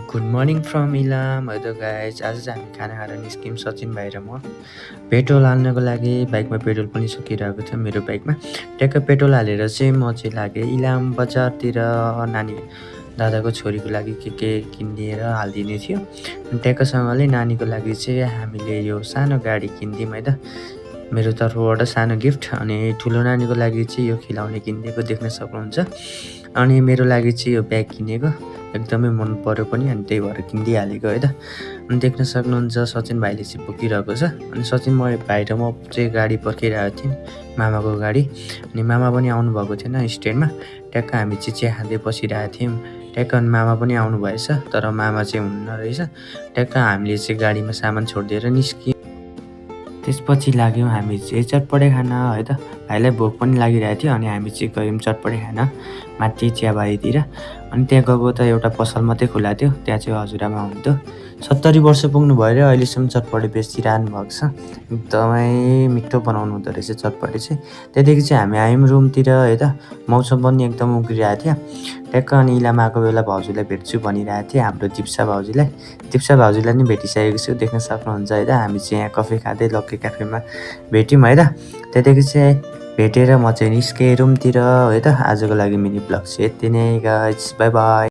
Good morning from Ilam. है त guys, आज चाहिँ हामी खाना खाएर निस्क्यौँ सचिन भाइ र म। पेट्रोल हाल्नको लागि बाइकमा पेट्रोल पनि सकिरहेको थियो मेरो बाइकमा। ट्याक्क पेट्रोल हालेर चाहिँ म चाहिँ लागेँ इलाम बजारतिर नानी दादाको छोरीको लागि के किनिदिएर हालिदिने थियो। अनि ट्याक्कसँगले नानीको लागि चाहिँ हामीले यो सानो गाडी किनिदियौँ है त, मेरो तर्फबाट सानो गिफ्ट। अनि ठुलो नानीको लागि चाहिँ यो खिलाउने किनिदिएको देख्न सक्नुहुन्छ। अनि मेरो लागि चाहिँ यो ब्याग किनेको एकदमै मन पर्यो पनि, अनि त्यही भएर किनिदिइहालेको है त। अनि देख्न सक्नुहुन्छ सचिन भाइले चाहिँ बोकिरहेको छ। अनि सचिन भाइ र म चाहिँ गाडी पर्खिरहेको थियौँ, मामाको गाडी। अनि मामा पनि आउनुभएको थिएन स्ट्यान्डमा। ट्याक्क हामी चाहिँ चिया खाँदै बसिरहेको थियौँ। ट्याक्क अनि मामा पनि आउनु भएछ, तर मामा चाहिँ हुन्न रहेछ। ट्याक्क हामीले चाहिँ गाडीमा सामान छोडिदिएर निस्क्यौँ। त्यसपछि लाग्यौँ हामी चाहिँ चटपटे खान है त। भाइलाई भोक पनि लागिरहेको थियो, अनि हामी चाहिँ गयौँ चटपटे खान माथि चियाबारीतिर। अनि त्यहाँ गएको त एउटा पसल मात्रै खुला थियो, त्यहाँ चाहिँ हजुरआमा हुनुहुन्थ्यो। 70 वर्ष पुग्नु भयो रे, अहिलेसम्म चटपटे बेचिरहनु भएको छ। एकदमै मिठो बनाउनु हुँदो रहेछ चटपटे चाहिँ। त्यहाँदेखि चाहिँ हामी आयौँ रुमतिर है त। मौसम पनि एकदम उग्रिरहेको थियो। ट्याक्क अनि इलाम आएको बेला भाउजूलाई भेट्छु भनिरहेको थिएँ, हाम्रो दिप्सा भाउजूलाई। दिप्सा भाउजूलाई नि भेटिसकेको छु, देख्न सक्नुहुन्छ है त। हामी चाहिँ यहाँ कफी खाँदै लक्की क्याफेमा भेट्यौँ है त। त्यहाँदेखि चाहिँ भेटेर म चाहिँ निस्केँ रुमतिर है त। आजको लागि मिनी ब्लग चाहिँ यति नै गाइज, बाई बाई।